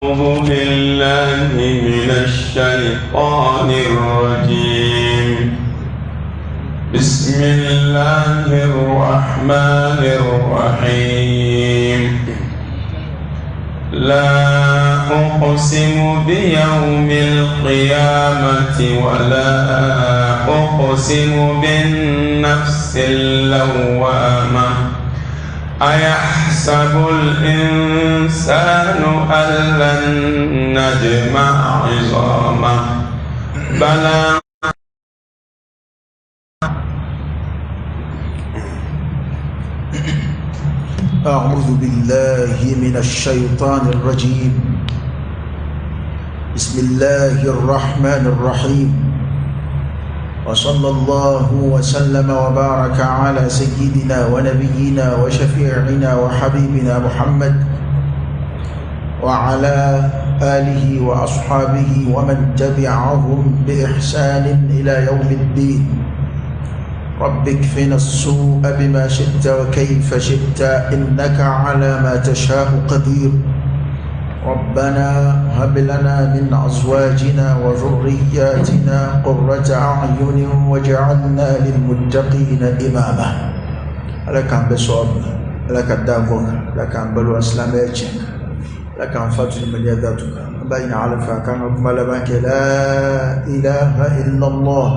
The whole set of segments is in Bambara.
أعوذ بالله من الشيطان الرجيم. بسم الله الرحمن الرحيم. لا أقسم بيوم القيامة ولا أقسم بالنفس اللوامة. أيحسب الإنسان أن لن نجمع عظامه؟ بلى. أعوذ بالله من الشيطان الرجيم. بسم الله الرحمن الرحيم. وصلى الله وسلم وبارك على سيدنا ونبينا وشفيعنا وحبيبنا محمد وعلى آله وأصحابه ومن تبعهم بإحسان إلى يوم الدين. رب اكفنا السوء بما شئت وكيف شئت، إنك على ما تشاء قدير. ربنا هب لنا من أزواجنا وذرياتنا قرة أعين واجعلنا للمتقين إماما. لك عن بصواب، لك الدعوة، لك عن بلو أسلامك، لك عن فتح من يداتك بين على فكان لبنك. لا إله إلا الله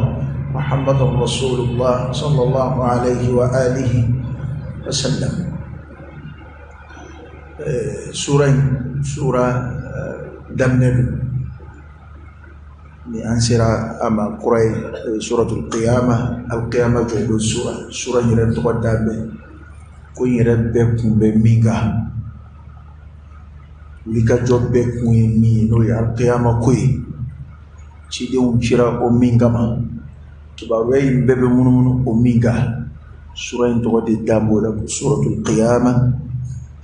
محمد رسول الله صلى الله عليه وآله وسلم. سورة سورة daminɛ don ni an sera a ma kura ye, suratul qiyama, alqiyama jɔdon sura. Sura yɛrɛ tɔgɔ da bɛ ko n yɛrɛ bɛɛ kun bɛ min kan, wulikajɔ bɛɛ kun ye min ye, n'o ye alqiyama ko ye. Cidenw cira o min kama, kibaruya in bɛɛ bɛ munumunu o min kan. Sura in tɔgɔ de da b'o la ko suratul qiyama,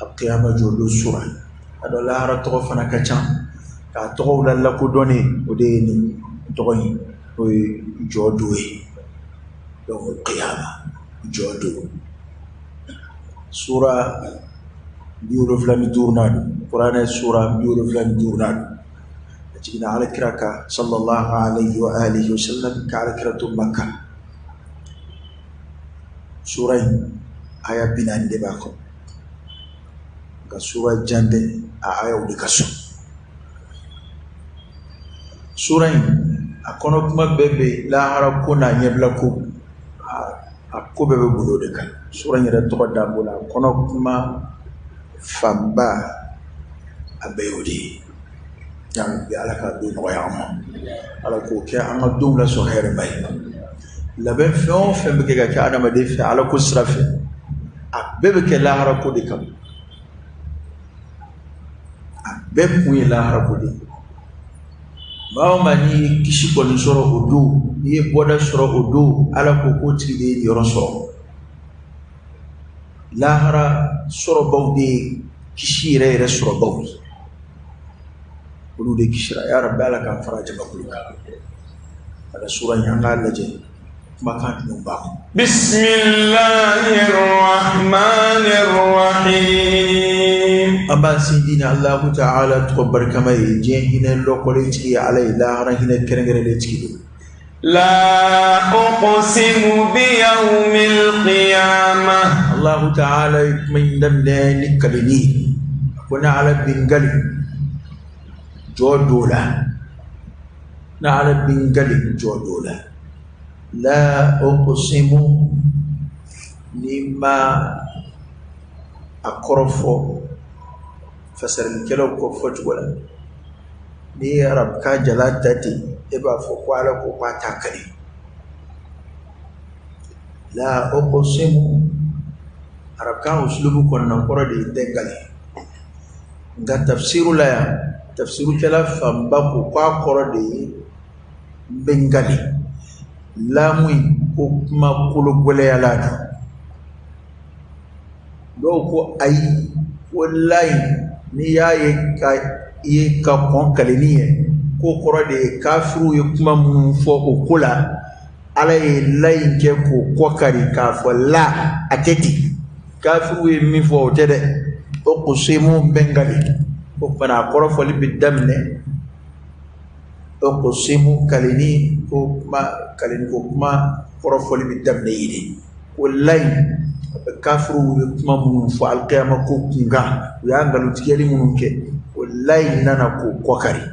alqiyama jɔdon sura. A dɔ lahara tɔgɔ fana ka ca, k'a tɔgɔw la lakodɔnnen o de ye nin tɔgɔ in, n'o ye jɔ don ye. Donc qiyama, jɔ don. Sura 75 don, kuranɛ sura 75 don. A jiginna Ala kira kan sallallahu alayhi wa alihi wa sallam, ka Ala kira to Makka. Sura in aya 40 de b'a kɔnɔ, nka sura jan tɛ, a ayaw de ka sɔn. Sura in a kɔnɔ kuma bɛɛ bɛ lahara ko n'a ɲɛbila ko, a ko bɛɛ bɛ bolo de kan. Sura in yɛrɛ tɔgɔ da b'o la, a kɔnɔ kuma fanba a bɛɛ y'o de ye. Bi Ala ka don nɔgɔya an ma, Ala k'o kɛ an ka denw lasɔrɔ hɛrɛma ye. Labɛn fɛn o fɛn bɛ kɛ ka kɛ adamaden fɛ Ala ko sira fɛ, a bɛɛ bɛ kɛ lahara ko de kama. A bɛɛ kun ye lahara ko de ye. Maa o maa n'i ye kisi kɔni sɔrɔ o don, n'i ye bɔda sɔrɔ o don, Ala ko k'o tigi de ye niyɔrɔ sɔrɔ. Lahara sɔrɔbaw de ye kisi yɛrɛ yɛrɛ sɔrɔbaw ye, olu de kisira. Ya Rabbi, Ala k'an fara jamakulu kan. A ka sura in an k'a lajɛ kumakan jumɛn b'a kɔnɔ. Bismillahirrahmanirrahim. An b'an sinsin ni Alahu ta'ala tɔgɔ barikama ye, diɲɛ hinɛ lɔkɔlen tigi ye Ala ye, lahara hinɛ kɛrɛnkɛrɛnlen tigi don. La uqsimu biyawmil qiyamah. Alahu ta'ala ye kuma in daminɛ ni kalili ye. A ko ne Ala bɛ n kali jɔ dɔ la, ne Ala bɛ n kali jɔ dɔ la. La uqsimu, ni ma a kɔrɔ fɔ fasarilikɛlaw kɔ fɔcogo la, n'i ye arabukan jala ta ten, e b'a fɔ ko Ala ko k'a t'a kali. La uqsimu, arabukan usulubu kɔnɔna kɔrɔ de ye n tɛ n kali. Nka tafsiru la yan, tafsirukɛla fanba ko k'a kɔrɔ de ye n bɛ n kali. Laamu in ko kuma kolo gɛlɛyala don. Dɔw ko ayi, ko la in n'i y'a ye ka ye ka kɔn kalili ye, k'o kɔrɔ de ye kafiriw ye kuma minnu fɔ o ko la, Ala ye la in kɛ k'o kɔ kari k'a fɔ la a tɛ ten. Kafiriw ye min fɔ o tɛ dɛ. O uqsimu, n bɛ n kali. O tuma a kɔrɔfɔli bɛ daminɛ uqsimu kaleni ko kuma, kaleni ko kuma kɔrɔfɔli bɛ daminɛ yen de. Ko layi kafiruw ye kuma minnu fɔ alikiyama ko kunkan, u y'a nkalontigɛli minnu kɛ, o layi nana k'o kɔkari.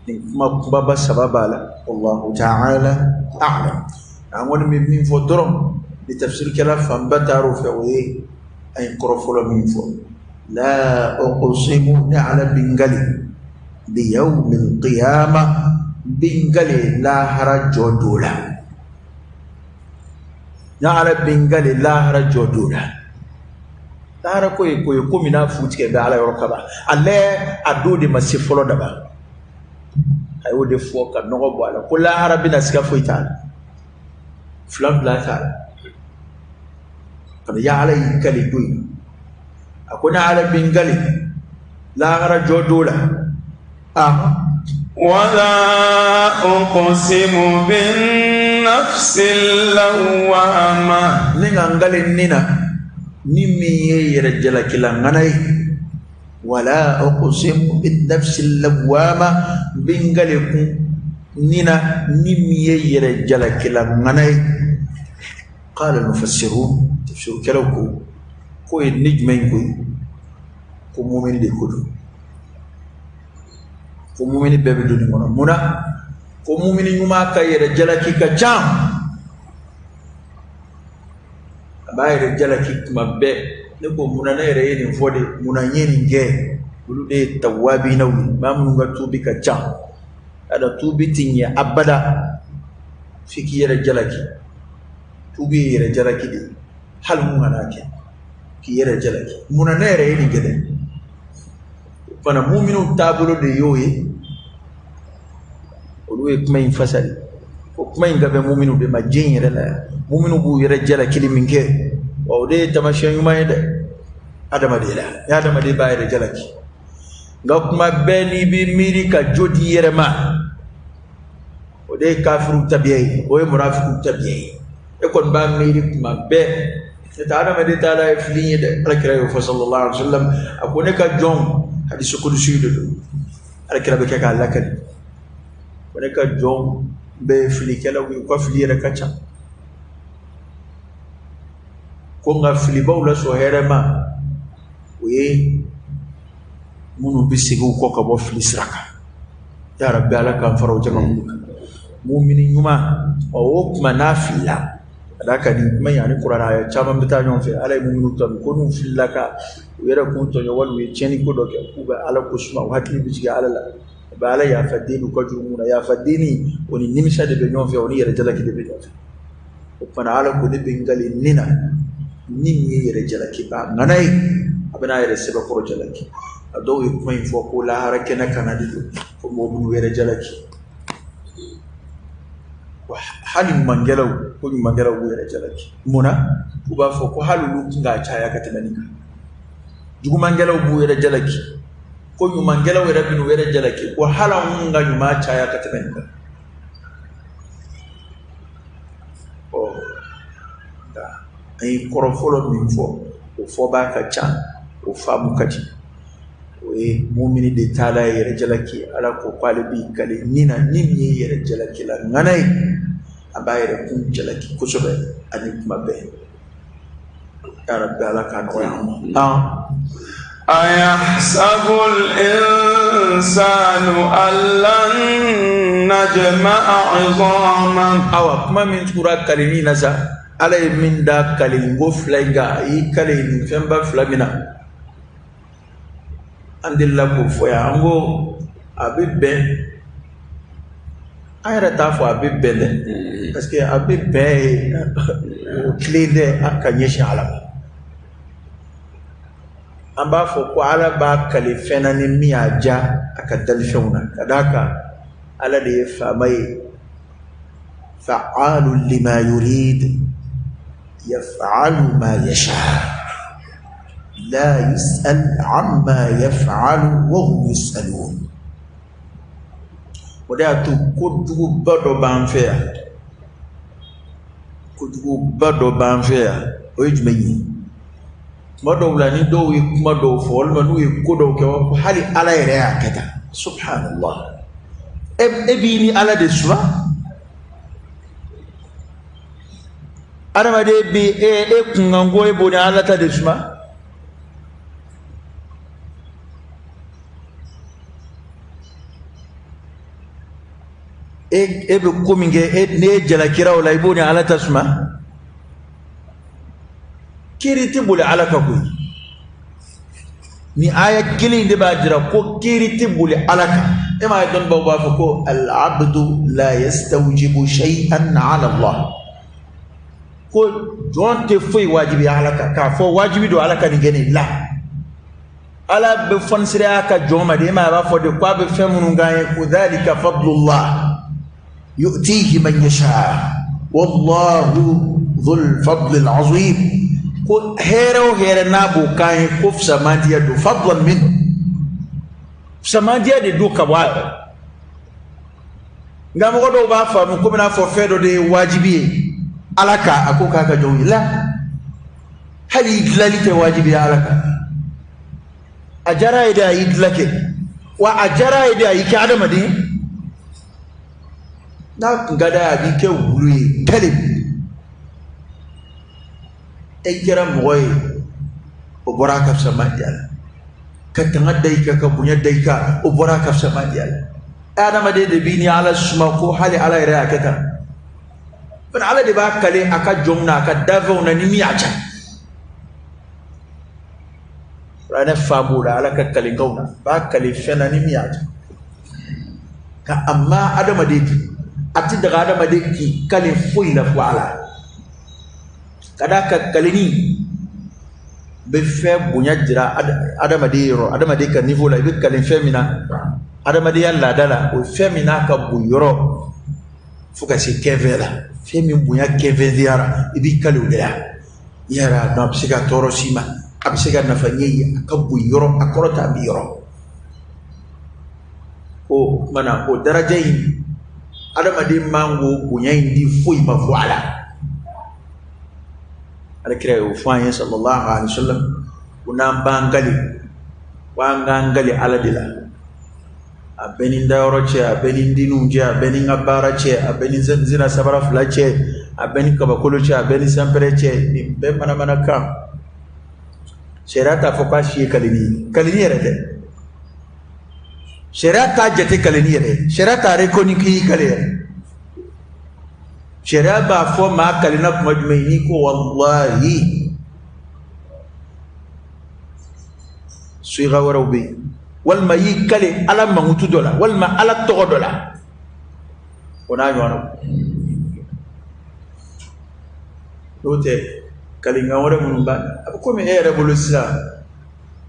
Nin kuma kumaba saba b'a la, wallahu ta'ala a'lam. An kɔni bɛ min fɔ dɔrɔn ni tafsirikɛla fanba taar'o fɛ, o ye an ye kɔrɔ fɔlɔ min fɔ. La uqsimu, ne Ala bɛ n kali, bi yawmil qiyama, n bɛ n kali lahara jɔ don la. Ne Ala bɛ n kali lahara jɔ don la. Lahara ko ye ko ye ko min n'a fu tigɛ bɛ Ala yɔrɔ kaban, ale a don de ma se fɔlɔ daba. A y'o de fɔ ka nɔgɔ bɔ a la ko lahara bɛna, siga foyi t'a la, fila fila t'a la. Ka ya Ala y'i kali don in, a ko ne Ala bɛ n kali lahara jɔ don la. Wala uqsimu bin nafsil lawwama, ne ka n kali ni na ni min ye yɛrɛ jalakila ŋana ye. Wala uqsimu bin nafsil lawwama, n bɛ n kali kun ni na ni min ye yɛrɛ jalakila ŋana ye. Qala al-mufassirun, tafsirukɛlaw ko k'o ye ni jumɛn ko ye? Ko mumini de ko don, ko mumini bɛɛ bɛ don nin kɔnɔ. Mun na? Ko mumini ɲuman ka yɛrɛ jalaki ka ca, a b'a yɛrɛ jalaki tuma bɛɛ. Ne ko munna ne yɛrɛ ye nin fɔ de, munna n ye nin kɛ? Olu de ye tawabinaw ye, maa minnu ka tuubi ka ca. A da tuubi ti ɲɛ abada f'i k'i yɛrɛ jalaki. Tuubi ye yɛrɛ jalaki de ye, hali mun kana kɛ k'i yɛrɛ jalaki. Munna ne yɛrɛ ye nin kɛ dɛ? Fana muminu taabolo de y'o ye, olu ye kuma in fasari. O kuma in ka bɛn muminu de ma diɲɛ yɛrɛ la yan. Muminu b'u yɛrɛ jalakili min kɛ, wa o de ye taamasiyɛn ɲuman ye dɛ adamaden la. Ni adamaden b'a yɛrɛ jalaki, nka kuma bɛɛ n'i b'i miiri ka jo di i yɛrɛ ma, o de ye kafiruw tabiya ye, o ye munafikiw tabiya ye. E kɔni b'a miiri kuma bɛɛ, n'o tɛ adamaden t'a la ye fili ye dɛ. Ala kira y'o fɔ sallallahu alaihi wa sallam, a ko ne ka jɔn, hadisi kudusi de don, ala kira bɛ kɛ k'a lakali, ko ne ka jɔn bɛɛ ye filikɛlaw ye, u ka fili yɛrɛ ka ca. Ko nka filibaw la sɔn hɛrɛ ma, o ye minnu bɛ segin u kɔ ka bɔ fili sira kan. Ya Rabbi, ala k'an fara o jamakulu kan. Mumini ɲuman, o tuma n'a filila, ka d'a kan nin kuma in ani kuranɛ aya caman bɛ taa ɲɔgɔn fɛ. Ala ye muminu tanu ko n'u filila ka u yɛrɛ kun tɔɲɔ wali u ye tiɲɛni ko dɔ kɛ, k'u bɛ Ala ko suma, u hakili bɛ jigin Ala la, u bɛ Ala yafa deli u ka jurumu na. Yafa deli o ni nimisa de bɛ ɲɔgɔn fɛ, o ni yɛrɛ jalaki de bɛ ɲɔgɔn fɛ. O tuma Ala ko ne bɛ n kali ni na ni min ye yɛrɛ jalaki ba ŋana ye, a bɛna a yɛrɛ sɛbɛkɔrɔ jalaki. A dɔw ye kuma in fɔ ko lahara kɛnɛ kana de don, ko mɔgɔ minnu yɛrɛ jalaki, hali ɲumankɛlaw, ko ɲumankɛlaw b'u yɛrɛ jalaki. Mun na? U b'a fɔ ko hali olu tun k'a caya ka tɛmɛ nin kan. Jugumankɛlaw b'u yɛrɛ jalaki, ko ɲumankɛlaw yɛrɛ bɛn'u yɛrɛ jalaki, ko hali anw ka ɲuman caya ka tɛmɛ nin kan. Ɔ nka an ye kɔrɔ fɔlɔ min fɔ, o fɔbaa ka ca, o faamu ka di. O ye mumini de taala ye yɛrɛ jalaki. Ala ko k'ale b'i kali ni na ni min ye yɛrɛ jalaki la ŋana ye, a b'a yɛrɛ kun jalaki kosɛbɛ ani kuma bɛɛ. Ya Rabbi, ala k'a nɔgɔya an ma. أيحسب الإنسان أن لن نجمع عظامه. Awa kuma min tugura kalini na sa, Ala ye min da kali ko fila in kan, a y'i kali nin fɛnba fila min na, an delila k'o fɔ yan. An ko a bɛ bɛn, an yɛrɛ t'a fɔ a bɛ bɛn dɛ, parce que a bɛ bɛn ye o tilen tɛ ka ɲɛsin Ala ma. An b'a fɔ ko Ala b'a kali fɛn na ni min y'a diya a ka dalifɛnw na, ka d'a kan Ala de ye faama ye, fa'alu lima yurid yaf'alu ma yasha la yus'al amma yaf'alu wa hum yus'alun. O de y'a to kojuguba dɔ b'an fɛ yan, kojuguba dɔ b'an fɛ yan, o ye jumɛn ye? Tuma dɔw la ni dɔw ye kuma dɔw fɔ walima n'u ye ko dɔw kɛ, ko hali Ala yɛrɛ y'a kɛ tan. Subhanallah, e b'i ni Ala de suma. Adamaden bi e kunkanko e b'o ni Ala ta de suma. E bɛ ko min kɛ, e n'e jalakira o la, i b'o ni Ala ta suma. Kiiri tɛ boli Ala kan koyi. Ni aya kelen in de b'a jira ko kiiri tɛ boli Ala kan. E m'a ye dɔnnibaaw b'a fɔ ko al-abdu la yastawjibu shay'an ala Allah, ko jɔn tɛ foyi wajibi Ala kan, k'a fɔ wajibi don Ala ka nin kɛ nin la. Ala bɛ fɔnisiriya ka jɔn ma de. E m'a ye a b'a fɔ de ko a bɛ fɛn minnu k'an ye, ko dhalika fadlullah yu'tihi man yasha wallahu dhul fadlil azim. Ko hɛrɛ o hɛrɛ n'a b'o k'an ye, ko fisamandiya don, fadlan min, fisamandiya de don ka bɔ a yɔrɔ. Nka mɔgɔ dɔw b'a faamu komi n'a fɔ fɛn dɔ de ye wajibi ye Ala kan, a ko k'a ka jɔnw ye la. Hali i dilali tɛ wajibi ye Ala kan. A diyara a ye de a y'i dila kɛ, wa a diyara a ye de a y'i kɛ adamaden. N'a kun ka d'a ye, a b'i kɛ wulu ye kɛlɛ. E kɛra mɔgɔ ye, o bɔra a ka fisamandiya la. Ka tanga da i kan, ka bonya da i kan, o bɔra a ka fisamandiya la. Adamaden de b'i ni Ala suma ko hali Ala yɛrɛ y'a kɛ tan. Bari Ala de b'a kale a ka jɔnw na, a ka dafɛnw na ni min y'a ca. Kuranɛ fa b'o la, Ala ka kalenkanw na, b'a kale fɛn na ni min y'a ca. Ka a ma adamaden di, a tɛ daga adamaden k'i kale foyi la fo Ala. Ka d'a kan kaleni bɛ fɛn bonya jira adamaden yɔrɔ, adamaden ka niveau la. I bɛ kale fɛn min na adamadenya laada la, o fɛn min n'a ka bon yɔrɔ fo ka se kɛnfɛn la, fɛn min bonya kɛnfɛndiyara, i b'i kale o de la. I yɛrɛ y'a dɔn a bɛ se ka tɔɔrɔ s'i ma, a bɛ se ka nafa ɲɛ i ye, a ka bon yɔrɔ, a kɔrɔ t'a bi yɔrɔ. O tuma na, o daraja in, adamaden man k'o bonya in di foyi ma fo Ala. Ala kira y'o fɔ an ye sallallahu alaihi wa sallam, ko n'an b'an kali, ko an k'an kali Ala de la. A bɛ ni dayɔrɔ cɛ, a bɛ ni denninw cɛ, a bɛ ni n ka baara cɛ, a bɛ ni n sina sabara fila cɛ, a bɛ ni kabakolo cɛ, a bɛ ni sanpɛrɛ cɛ, nin bɛɛ manamanakan. Sariya t'a fɔ k'a si ye kaleni ye, kaleni yɛrɛ tɛ. Sariya t'a jate kaleni yɛrɛ ye, sariya t'a reconnu k'i y'i kale yɛrɛ. Sariya b'a fɔ maa kalenna kuma jumɛn? N'i ko walahi. Suiga wɛrɛw bɛ yen, walima y'i kale Ala mankutu dɔ la, walima Ala tɔgɔ dɔ la, o n'a ɲɔgɔnnaw. N'o tɛ, kalenkan wɛrɛ minnu b'a, a bɛ komi e yɛrɛ bolo sisan,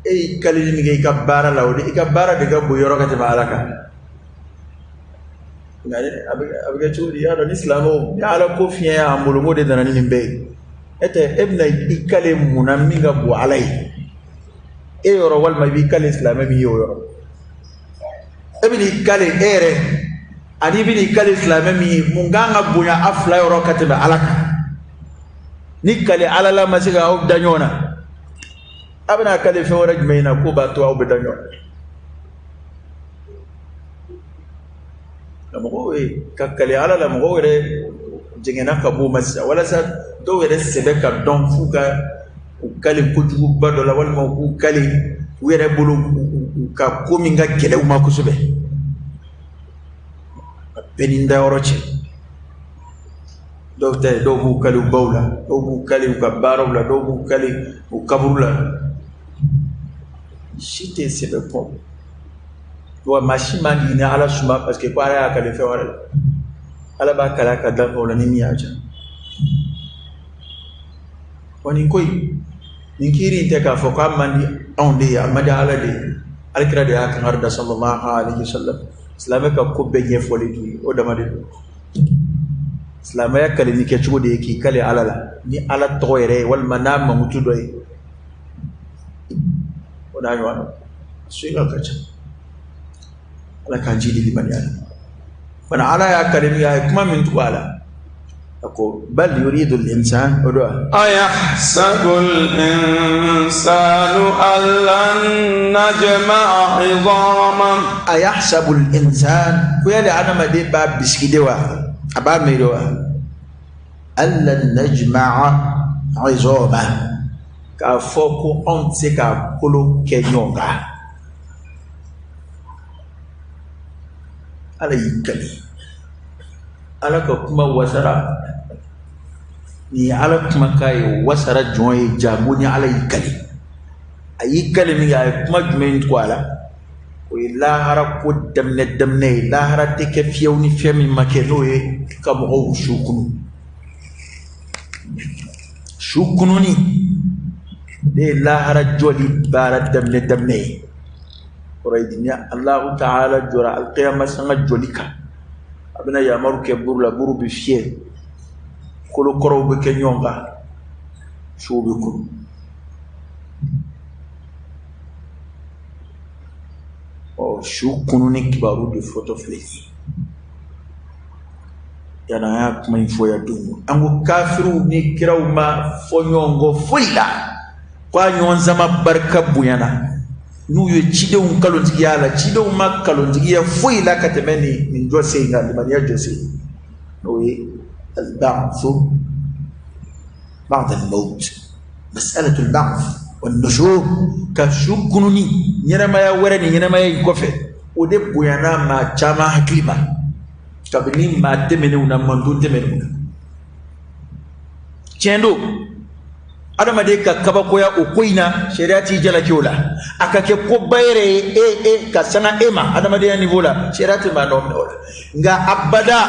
e y'i kaleli min kɛ i ka baara la, o de i ka baara de ka bon yɔrɔ ka tɛmɛ Ala kan. Nka a bɛ kɛ cogo di? I y'a dɔn ni silamɛw ni Ala ko fiɲɛ y'an bolo, k'o de nana ni nin bɛɛ ye. E tɛ, e bɛna i kale mun na min ka bon Ala ye e yɔrɔ, walima i b'i kale silamɛ min ye o yɔrɔ? E bɛna i kale e yɛrɛ ani i bɛna i kale silamɛ min ye, mun kan ka bonya a fila yɔrɔ ka tɛmɛ Ala kan? Ni kale Ala la ma se ka aw da ɲɔgɔn na, a bɛna kale fɛn wɛrɛ jumɛn in na k'o b'a to aw bɛ da ɲɔgɔn na? Mɔgɔw ye ka kale Ala la, mɔgɔw yɛrɛ jɛngɛnna ka b'o ma sisan, walasa dɔw yɛrɛ sɛbɛ ka dɔn f'u ka u kale kojuguba dɔ la, walima u k'u kale u yɛrɛ bolo u ka ko min ka gɛlɛn u ma kosɛbɛ. A bɛɛ ni dayɔrɔ cɛ. Dɔw ta ye, dɔw b'u kale u baw la, dɔw b'u kale u ka baaraw la, dɔw b'u kale u kaburu la. Si tɛ sɛbɛ kɔ wa maa si man k'i ni Ala suma, parce que ko Ala y'a kale fɛn wɛrɛ la. Ala b'a kale a ka danfɛnw la ni min y'a diya. Wa nin ko in, nin kiiri in tɛ k'a fɔ k'a man di anw de ye, a man di Ala de ye. Alakira de y'a kangari da sallallahu alaihi wasallam. Silamɛ ka ko bɛɛ ɲɛfɔlen d'u ye, o dama de don. Silamɛya kaleli kɛcogo de ye k'i kale Ala la ni Ala tɔgɔ yɛrɛ ye, walima n'a mankutu dɔ ye, o n'a ɲɔgɔnna. Suiga ka ca. Ala k'an jidi limaniya la. Fana Ala y'a kale min, a ye kuma min tugu a la, A ko bal yuridu al-insan, o don. Ayahsabu al-insanu an lan najma'a 'idhamah. Ayahsabu al-insan, ko yali adamaden b'a bisigi de wa, a b'a miiri wa, an lan najma'a 'idhamah, k'a fɔ ko anw tɛ se k'a kolo kɛ ɲɔgɔn kan. Ala y'i kali, Ala ka kuma wasara. Nin ye Ala kumakan ye, wasara jɔn ye jango ni Ala y'i kali. A y'i kali min kɛ, a ye kuma jumɛn tugu a la? O ye lahara ko daminɛ daminɛ ye. Lahara tɛ kɛ fiyewu ni fɛn min ma kɛ, n'o ye ka mɔgɔw su kunu. Su kununi ne ye lahara jɔli baara daminɛ daminɛ ye. Kɔrɔ ye di, ni Alahu taala jɔra alikiyama sanga jɔli kan, a bɛna yamaru kɛ buru la, buru bɛ fiyɛ, kolokɔrɔw bɛ kɛ ɲɔgɔn kan, suw bɛ kunu. Ɔ, su kununi kibaru de fɔtɔ filɛ nin ye. Yala an y'a kuma in fɔ yan don, an ko kafiriw ni kiraw ma fɔ ɲɔgɔn kɔ foyi la, ko a ɲɔgɔn sama barika bonyana n'u ye cidenw kalontigiya la. Cidenw ma kalontigiya foyi la ka tɛmɛ nin jɔsen kan, limaniya jɔsen, n'o ye al-ba'thu ba'da al-maut, mas'alatu al-ba'th wan-nushur, ka su kununi ɲɛnamaya wɛrɛ ni ɲɛnamaya in kɔfɛ, o de bonyana maa caman hakili ma kabini maa tɛmɛnenw na, mantɔn tɛmɛnenw na. Tiɲɛ don, adamaden ka kabakoya o ko in na, sariya t'i jalaki o la. A ka kɛ koba yɛrɛ ye e ka sanga e ma adamadenya niveau la, sariya tɛ maa nɔ minɛ o la. Nka abada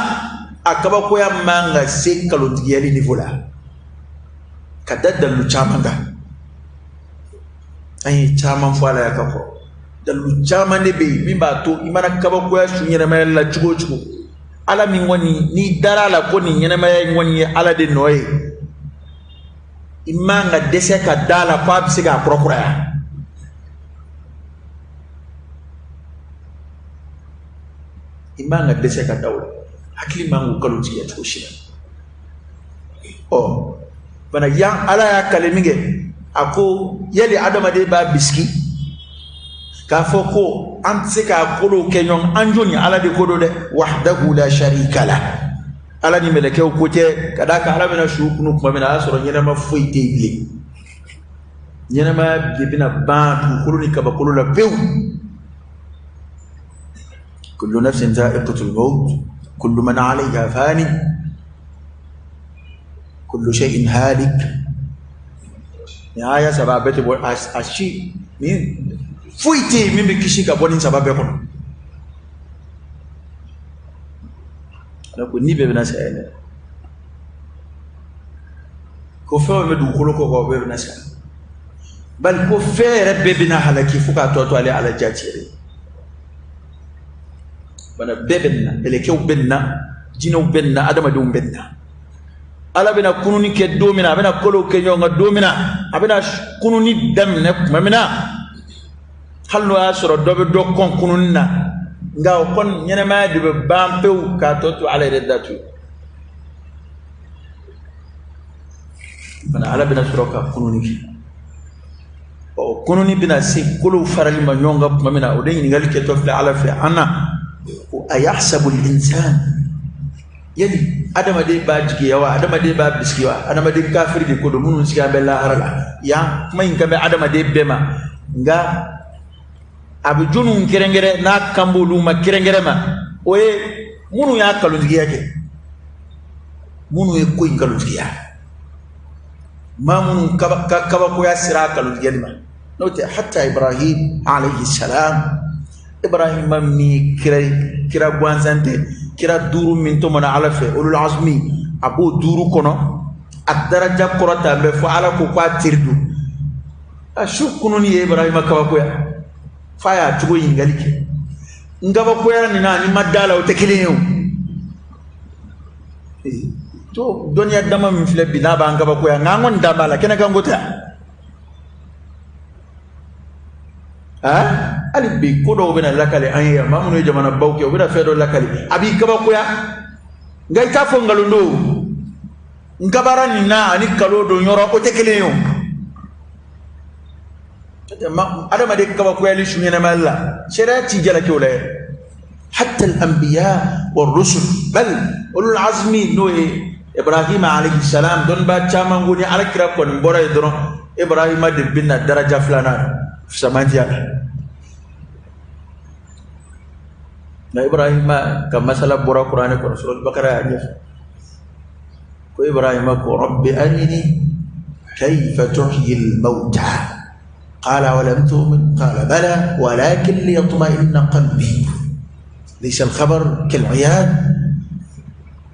a kabakoya man ka se kalontigiyali niveau la, ka da dalilu caman kan. An ye caman fɔ a la yan ka kɔrɔ. Dalilu caman de bɛ yen min b'a to i mana kabakoya su ɲɛnamaya la cogo o cogo, Ala min kɔni n'i dara a la ko nin ɲɛnamaya in kɔni ye Ala de nɔ ye, i man ka dɛsɛ ka da a la k'a bɛ se k'a kurakuraya. I man ka dɛsɛ ka da o la, hakili man k'o kalontigiya cogo si la. Ɔ fana yan Ala y'a kale min kɛ, a ko yali adamaden b'a bisigi k'a fɔ ko an tɛ se k'a kolow kɛ ɲɔgɔn, an jɔn ni Ala de ko don dɛ, wahdahu la sharika lah. Ala ni mɛlɛkɛw ko tɛ, ka d'a kan Ala bɛna su kunu tuma min na, a y'a sɔrɔ ɲɛnama foyi tɛ yen bilen. Ɲɛnamaya de bɛna ban dugukolo ni kabakolo la pewu. Kullu nafsin za'iqatul maut, kullu man 'alayha fani, kullu shay'in halik. Nin aya saba bɛɛ tɛ bɔ a si ni foyi tɛ yen min bɛ kisi ka bɔ nin saba bɛɛ kɔnɔ. Ala ko ni bɛɛ bɛna saya dɛ, ko fɛn o fɛn bɛ dugukolo kɔ kan o bɛɛ bɛna saya, bali ko fɛn yɛrɛ bɛɛ bɛna halaki fo k'a tɔ to ale Ala jati yɛrɛ. Bana bɛɛ bɛ na, mɛlɛkɛw bɛ na, jinɛw bɛ na, adamadenw bɛ na. Ala bɛna kununi kɛ don min na, a bɛna kolow kɛ ɲɔgɔn kan don min na, a bɛna kununi daminɛ tuma min na, hali n'o y'a sɔrɔ dɔ bɛ dɔ kɔn kununi na, nka o kɔni ɲɛnamaya de bɛ ban pewu k'a tɔ to Ala yɛrɛ datu. Fana Ala bɛna sɔrɔ ka kununi kɛ. Ɔ, kununi bɛna se kolow farali ma ɲɔgɔn kan tuma min na, o de ɲininkali kɛtɔ filɛ Ala fɛ an na, ko ayahsabu al-insan, yali adamaden b'a jigiya wa, adamaden b'a bisigi wa? Adamaden kafiri de ko don, minnu sigi an bɛ lahara la yan, kuma in kan bɛ adamaden bɛɛ ma, nka a bɛ jɔnniw kɛrɛnkɛrɛn n'a kan b'olu ma kɛrɛnkɛrɛn ma, o ye minnu y'a kalontigiya kɛ, minnu ye ko in kalontigiya, maa minnu ka kabakoya sera a kalontigɛli ma. N'o tɛ hatta Ibrahim alayhi salam, Ibrahim min kira kira gansan tɛ, kira duuru min tɔmɔna Ala fɛ, ulul azmi, a b'o duuru kɔnɔ, a daraja kɔrɔta bɛ fɔ Ala ko k'a teri don. A su kununi ye Ibrahima kabakoya, f'a y'a cogo ɲininkali kɛ. N kabakoyara nin na, ni ma da la, o tɛ kelen ye o. To dɔnniya dama min filɛ bi n'a b'an kabakoya, nka an kɔni dan b'a la, kɛnɛ kan ko tɛ. Hali bi ko dɔw bɛna lakale an ye yan, maa minnu ye jamanabaw kɛ, u bɛna fɛn dɔ lakale, a b'i kabakoya, nka i t'a fɔ nkalon don. N kabara nin na ani kalo don yɔrɔ o tɛ kelen ye o. Adamaden kabakoyali su ɲɛnamaya la, sariya t'i jalaki o la yɛrɛ. Hatta al-anbiya wa rusul, bal ulul azmi, n'o ye Ibrahima alayhi salam. Dɔnnibaa caman ko ni Ala kira kɔni bɔra yen dɔrɔn, Ibrahima de bɛ na daraja filanan fisamantiya la. Nka Ibrahima ka masala bɔra Kuranɛ kɔnɔ, suratul Bakara y'a ɲɛfɔ ko Ibrahima ko: rabbi arini kayfa tuhyi al-mawta, qala awalam tu'min, qala bala walakin liyatma'inna qalbi, laysa al-khabar kal-'iyan.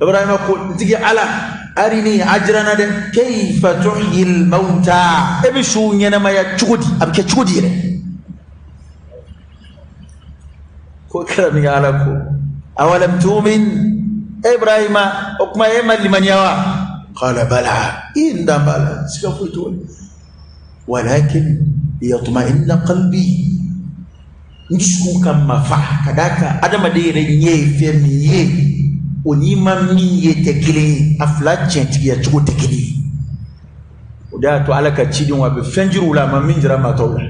Ibrahima ko: n tigi Ala, arini, a jira n na dɛ, kayfa tuhyi al-mawta, e bɛ suw ɲɛnamaya cogo di, a bɛ kɛ cogo di yɛrɛ? Ko kɛra min kɛ, Ala ko: awalam tu'min, Ibrahima, o kuma e ma limaniya wa? Qala bala, i n dan b'a la, siga foyi t'o la, walakin liyatma'inna qalbi, n dusukun ka mafa, ka d'a kan adamaden yɛrɛ ɲɛ ye fɛn min ye, o n'i ma min ye tɛ kelen ye, a fila tiɲɛtigiya cogo tɛ kelen ye. O de y'a to Ala ka cidenw, a bɛ fɛn jiriw la, a ma min jira maa tɔw la.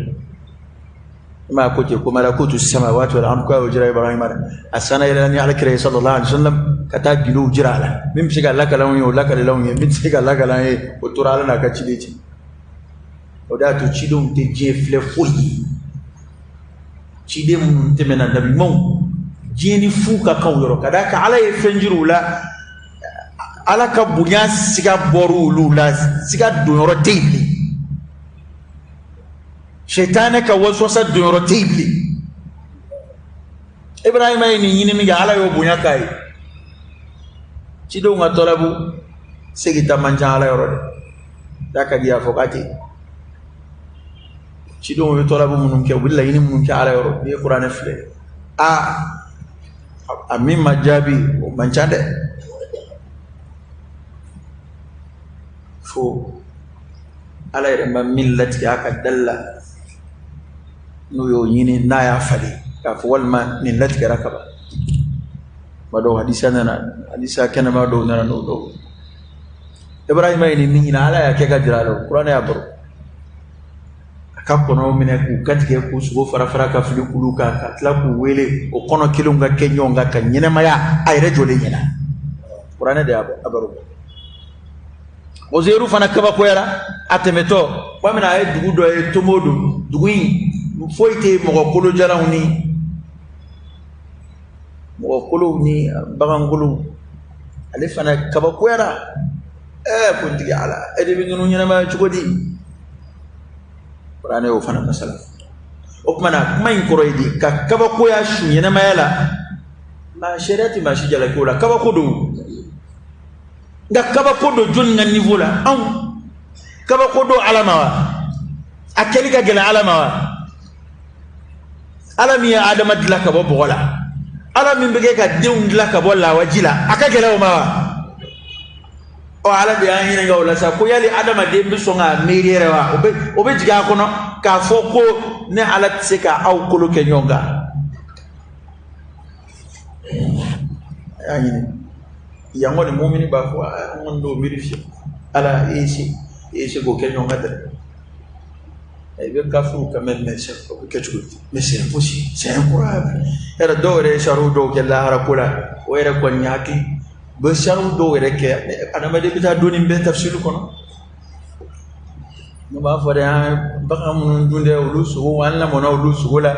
I m'a ko ten ko malakutu samawati wal ard, ko a y'o jira Ibrahima la. A sanna yɛlɛla ni Ala kira ye sallallahu alaihi wasallam ka taa gindow jira a la. Min bɛ se ka lakali anw ye, o lakalila anw ye. Min tɛ se ka lakali an ye, o tora Ala n'a ka ciden cɛ. O de y'a to cidenw tɛ diɲɛ filɛ foyi ye. Ciden minnu tɛmɛna, nabi ɲumanw, diɲɛ ni fu ka kan u yɔrɔ, ka d'a kan Ala ye fɛn jira u la, Ala ka bonya siga bɔra olu la, siga donyɔrɔ tɛ yen bilen, sɛtanɛ ka waswasa donyɔrɔ tɛ yen bilen. Ibrahima ye nin ɲini min kɛ, Ala y'o bonya k'a ye. Cidenw ka tɔlabu segin ta man ca Ala yɔrɔ dɛ, n'a ka di y'a fɔ k'a tɛ. Cidenw ye tɔlabu minnu kɛ, u bɛ laɲini minnu kɛ Ala yɔrɔ, n'i ye Kuranɛ filɛ, a min ma jaabi, o man ca dɛ. Fo Ala yɛrɛ ma min latigɛ a ka dali la, n'o y'o ɲini, n'a y'a falen k'a fɔ walima nin latigɛra ka ban. Kuma dɔw hadisa nana, hadisa kɛnɛma dɔw nana n'o dɔw. Ibrahima ye nin min ɲini, Ala y'a kɛ ka jira a la, Kuranɛ y'a baro. A ka kɔnɔw minɛ k'u kantigɛ, k'u sogo fara fara ka fili kulu kan, ka tila k'u wele, o kɔnɔ kelenw ka kɛ ɲɔgɔn kan ka ɲɛnɛmaya a yɛrɛ jɔlen ɲɛna. Kuranɛ de y'a baro. Ozeru fana kabakoyara a tɛmɛtɔ tuma min na, a ye dugu dɔ ye, tomo don dugu in, foyi tɛ mɔgɔ kolojalanw ni mɔgɔ kolow ni bagankolow. Ale fana kabakoyara, ɛɛ, ko n tigi Ala, e de bɛ ninnu ɲɛnamaya cogo di? Kuranɛ y'o fana masala. O tuma na, kuma in kɔrɔ ye di? Ka kabakoya su ɲɛnamaya la, maa sariya tɛ maa si jalaki o la, kabako don. Nka kabako don jɔnni ka niveau la? Anw kabako don Ala ma wa? A kɛli ka gɛlɛn Ala ma wa? Ala min ye Adama dilan ka bɔ bɔgɔ la, Ala min bɛ kɛ ka denw dilan ka bɔ lawaji la, a ka gɛlɛn o ma wa? Ɔ, Ala de y'an ɲininka o la sa, ko yali adamaden bɛ sɔn k'a miiri yɛrɛ wa? O bɛ jigin a kɔnɔ k'a fɔ ko ne Ala tɛ se ka aw kolo kɛ ɲɔgɔn kan? A y'a ɲini yan kɔni, mumini b'a fɔ an kɔni t'o miiri fiyewu. Ala e ye se, e ye se k'o kɛ ɲɔgɔn kan dɛ. I bɛ kafiru quand même, mais c'est o bɛ kɛ cogo di? Mais c'est impossible, c'est incroyable yɛrɛ. Dɔw yɛrɛ ye sariw dɔw kɛ lahara ko la, o yɛrɛ kɔni hakili u bɛ sariw dɔw yɛrɛ kɛ, adamaden bɛ taa don nin bɛɛ tafsiri kɔnɔ. Ne b'a fɔ de, an bagan minnu dun dɛ, olu sogo, an lamɔna olu sogo la.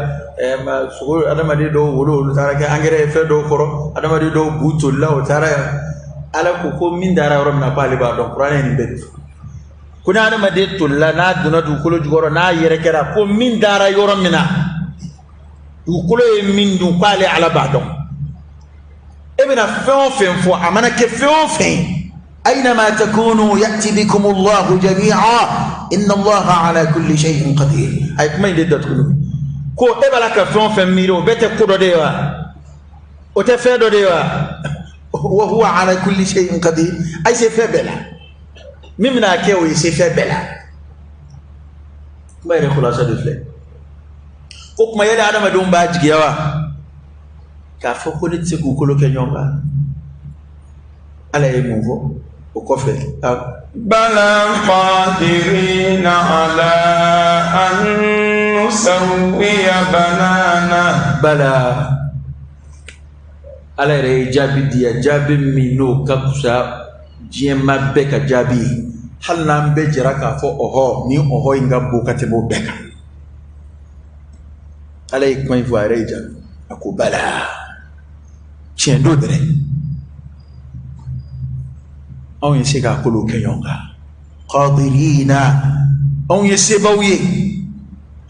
Sogo adamaden dɔw wolo, olu taara kɛ angɛrɛ ye fɛn dɔw kɔrɔ, adamaden dɔw bu tolila, o taara. Ala ko ko min dara yɔrɔ min na, k'ale b'a dɔn. Kuranɛ ye nin bɛɛ de fɔ, ko ni adamaden tolila, n'a donna dugukolo jukɔrɔ, n'a yɛrɛkɛra, ko min dara yɔrɔ min na, dugukolo ye min dun, k'ale Ala b'a dɔn. E bɛna fɛn o fɛn fɔ, a mana kɛ fɛn o fɛn ye. أينما تكونوا يأتي بكم الله جميعا إن الله على كل شيء قدير. A ye kuma in de datugu ko e b'a la ka fɛn o fɛn miiri, o bɛɛ tɛ ko dɔ de ye wa? O tɛ fɛn dɔ de ye wa? وهو على كل شيء قدير. A ye se fɛn bɛɛ la. Min bɛna kɛ, o ye se fɛn bɛɛ la. Kuma yɛrɛ kulasa de filɛ ko kuma yɛlɛ adamadenw b'a jigiya wa, k'a fɔ ko ne tɛ se k'u kolo kɛ ɲɔgɔn kan? Ala ye mun fɔ? O kɔfɛ, بلى قادرين على أن نسوي بنانه. Bala, Ala yɛrɛ ye jaabi di yan, jaabi min n'o ka fisa diɲɛ maa bɛɛ ka jaabi ye. Hali n'an bɛɛ jɛra k'a fɔ ɔhɔ, ni ɔhɔ in ka bon ka tɛmɛ o bɛɛ kan. Ala ye kuma in fɔ, a yɛrɛ ye jaabi, a ko bala, tiɲɛ don dɛrɛ, anw ye se k'a kolo kɛ ɲɔgɔn kan. Qadirina, anw ye sebaw ye,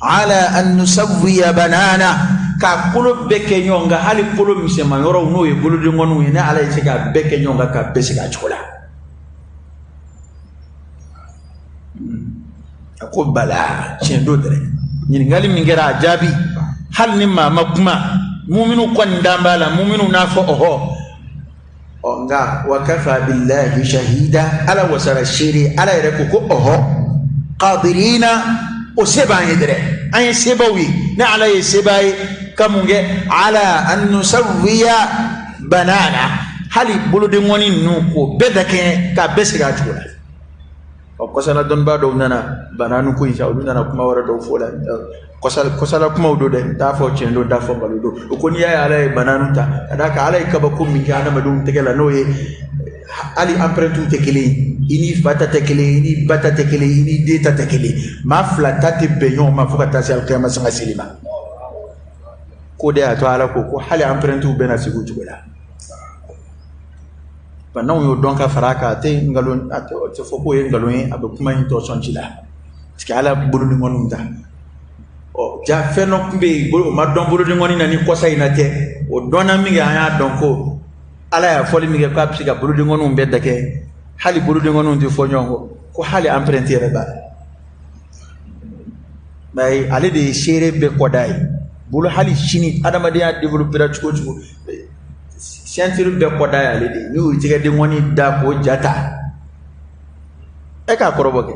ala an nusawwiya banana, k'a kolo bɛɛ kɛ ɲɔgɔn kan, hali kolo misɛnman yɔrɔw, n'o ye bolodenkɔniw ye, ne Ala ye se k'a bɛɛ kɛ ɲɔgɔn kan, k'a bɛɛ sigi a cogo la. A ko bala, tiɲɛ don dɛrɛ. Ɲininkali min kɛra, a jaabi, hali ni maa ma kuma, muminu kɔni dan b'a la, muminu n'a fɔ ɔhɔ. Ɔ nka wa kafa billahi shahida, Ala wasara seere. Ala yɛrɛ ko ko ɔhɔ, qadirina, o se b'an ye dɛrɛ, an ye sebaw ye. Ne Ala ye seba ye ka mun kɛ? Ala an nusawwiya banana, hali bolodenkɔni ninnu k'o bɛɛ da kɛɲɛ, k'a bɛɛ segin a cogo la. Ɔ kɔsala dɔnnibaa dɔw nana bananu ko in sa, olu nana kuma wɛrɛ dɔw fɔ la. Kɔsala kumaw don dɛ, n t'a fɔ tiɲɛ don, n t'a fɔ nkalon don. O ko n'i y'a ye Ala ye bananu ta, ka d'a kan Ala ye kabako min kɛ adamadenw tɛgɛ la, n'o ye hali empreinte tɛ kelen ye, i n'i fa ta tɛ kelen ye, i n'i ba ta tɛ kelen ye, i n'i den ta tɛ kelen ye, maa fila ta tɛ bɛn ɲɔgɔn ma fo ka taa se alikiyama sanga seli ma. K'o de y'a to Ala ko ko hali empreinte bɛna sigi o cogo la. Ba n'anw y'o dɔn ka fara a kan, a tɛ nkalon, a tɛ fɔ k'o ye nkalon ye, a bɛ kuma in tɔ sɔn ci la, parce que Ala bolodenkɔniw ta. Ɔ ja fɛn dɔ tun bɛ yen, o ma dɔn bolodenkɔni na ni kɔsa in na tɛ, o dɔnna min kɛ, an y'a dɔn ko Ala y'a fɔli min kɛ k'a bɛ se ka bolodenkɔniw bɛɛ dakɛ, hali bolodenkɔniw tɛ fɔ ɲɔgɔn kɔ, ko hali empreinte yɛrɛ b'a la. Mais ale de ye seere bɛɛ kɔda ye bolo. Hali sini adamadenya développera cogo o cogo, scientifique bɛɛ kɔda ye ale de ye. N'u y'u tɛgɛdenkɔni da k'o ja ta, e k'a kɔrɔbɔ kɛ,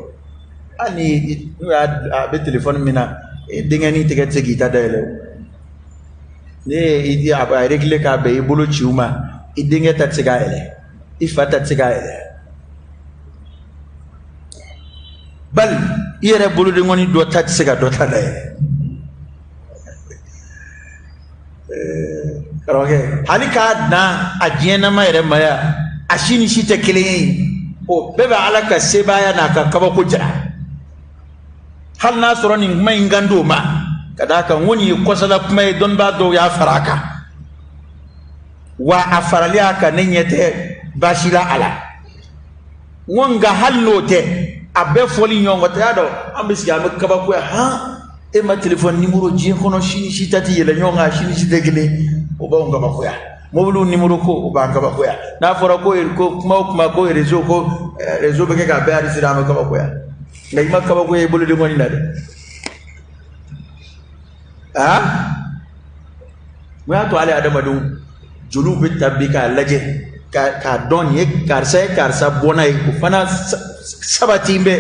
hali ni n'u y'a a bɛ telefɔni min na, e denkɛnin tɛgɛ tɛ se k'i ta dayɛlɛ o. Ne ye i di a réglé k'a bɛn i bolo ci u ma, i denkɛ ta tɛ se k'a yɛlɛ, i fa ta tɛ se k'a yɛlɛ, bali i yɛrɛ bolodenkɔni dɔ ta tɛ se ka dɔ ta dayɛlɛ. Karamɔgɔkɛ, hali k'a dan a diɲɛnama yɛrɛ ma yan, a si ni si tɛ kelen ye. O bɛɛ bɛ Ala ka sebaaya n'a ka kabako jira. Hali n'a sɔrɔ nin kuma in kan d'o ma, ka d'a kan n ko nin ye kɔsala kuma ye, dɔnnibaa dɔw y'a fara a kan, wa a farali a kan ne ɲɛ tɛ baasi la a la. N ko nka hali n'o tɛ, a bɛɛ fɔli ɲɔgɔn kɔ tɛ. Y'a dɔn an bɛ sigi an bɛ kabakoya, han, e ma telefɔni nimoro diɲɛ kɔnɔ, si ni si ta tɛ yɛlɛ ɲɔgɔn kan, si ni si tɛ kelen, o b'anw kabakoya. Mobiliw nimoro ko, o b'an kabakoya. N'a fɔra ko ko kuma o kuma ko réseau, ko réseau bɛ kɛ k'a bɛɛ enregistré, an bɛ kabakoya. Nka i ma kabakoya i bolodenkɔni na dɛ. Aa, mun y'a to hali adamadenw joliw bɛ ta bi k'a lajɛ k'a dɔn nin ye karisa ye, karisa bɔnna ye, o fana sabati bɛ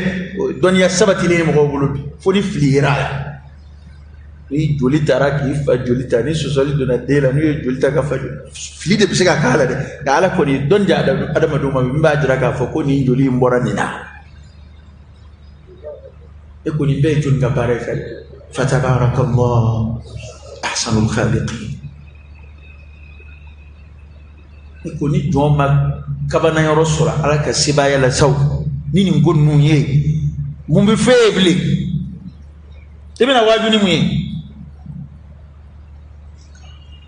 dɔnniya sabatilen ye mɔgɔw bolo bi, fo ni fili yera a la. Ni joli taara k'i fa joli ta, ni sɔsɔli donna den la, n'u ye joli ta ka fa joli, fili de bɛ se ka k'a la dɛ. Nka Ala kɔni ye dɔnni di adamadenw ma min b'a jira k'a fɔ ko nin joli in bɔra nin na. E kɔni bɛɛ ye joli ka baara ye fɛ. Fatabarakallah ahsanul khaliqin. E ko ni jɔn ma kabana yɔrɔ sɔrɔ Ala ka sebaaya la saw, ni nin ko ninnu ye, mun bɛ f'e ye bilen? I bɛna waaju ni mun ye?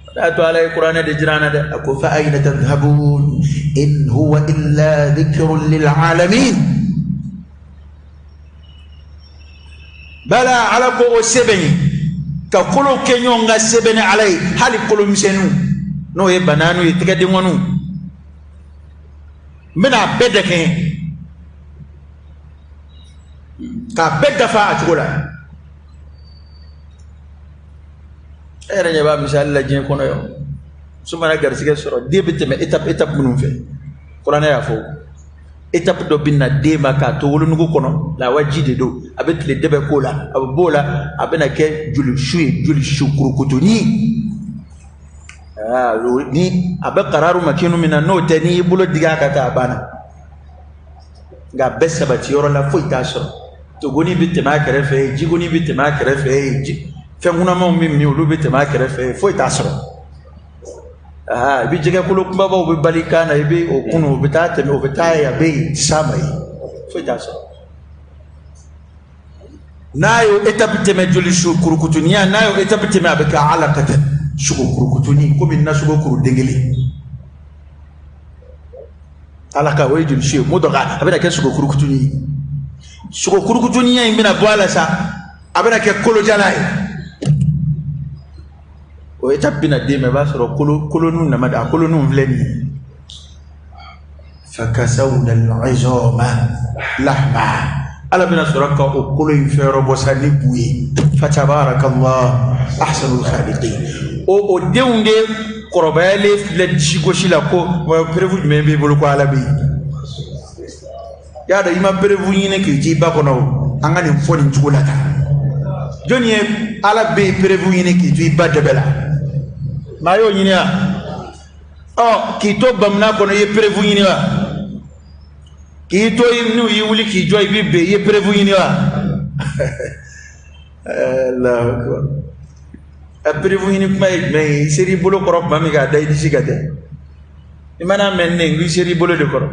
O de y'a to Ala ye kuranɛ de jira an na dɛ. A ko fa ayna tadhhabun in huwa illa dhikrun lil alamin. Bala, Ala ko o sɛbɛn ye ka kolo kɛ ɲɔgɔn kan, sɛbɛn ni Ala ye, hali kolo misɛnninw, n'o ye bananiw ye, tɛgɛdenkɔniw, n bɛna a bɛɛ dɛkɛɲɛ k'a bɛɛ dafa a cogo la. E yɛrɛ ɲɛ b'a misali la diɲɛ kɔnɔ yan, muso mana garisɛgɛ sɔrɔ, den bɛ tɛmɛ étape étape minnu fɛ, kuranɛ y'a fɔ. Étape dɔ bɛ na den ma k'a to wolonugu kɔnɔ, lawaji de don, a bɛ tile dɛbɛ k'o la, a bɛ b'o la, a bɛna kɛ joli su ye, joli su kurukutunin. Ni a bɛ kararu ma kinu min na, n'o tɛ, n'i y'i bolo digi a kan tan, a banna. Nka a bɛɛ sabati yɔrɔ la, foyi t'a sɔrɔ. Togoni bɛ tɛmɛ a kɛrɛfɛ, jigoni bɛ tɛmɛ a kɛrɛfɛ, fɛn kunamanw bɛ min, olu bɛ tɛmɛ a kɛrɛfɛ, foyi t'a sɔrɔ. Aa, i bɛ jɛgɛkolo kunbabaw bɛ bali kan na, i bɛ o kunu, o bɛ taa tɛmɛ, o bɛ taa yen, a bɛ yen, s'a ma yen, foyi t'a sɔrɔ. N'a y'o étape tɛmɛ, joli su kurukutuniya, n'a y'o étape tɛmɛ, a bɛ kɛ alakatan, sogo kurukutuni, komi nasogo kuru den kelen. Alaka, o ye joli su ye, mudga, a bɛna kɛ sogo kurukutuni ye. Sogo kurukutuniya in bɛna bɔ a la sa, a bɛna kɛ kolojala ye. O étape bɛna den ma, i b'a sɔrɔ kolo koloniw nama, a koloniw filɛ nin ye. Fakasawna al-izama lahma, ala bɛna sɔrɔ ka o kolo in fɛn yɔrɔ bɔ sa ni bu ye. Fatabarakallah ahsanul khaliqin. O denw de kɔrɔbayalen filɛ disi gosi la ko preuve jumɛn b'i bolo ko ala bɛ yen? Y'a dɔn i ma preuve ɲini k'i ji ba kɔnɔ o, an ka nin fɔ nin cogo la tan. Jɔnni ye ala bɛ yen preuve ɲini k'i to i ba dɛbɛ la? Maa y'o ɲini wa? Ɔ, k'i to bamuna kɔnɔ, i ye preuve ɲini wa? K'i to n'u y'i wuli k'i jɔ, i bɛ ben, i ye preuve ɲini wa? Allahu akbar. A preuve ɲini kuma ye jumɛn ye? I ser'i bolo kɔrɔ tuma min k'a da i disi kan tɛ? I mana mɛn ne i ser'i bolo de kɔrɔ.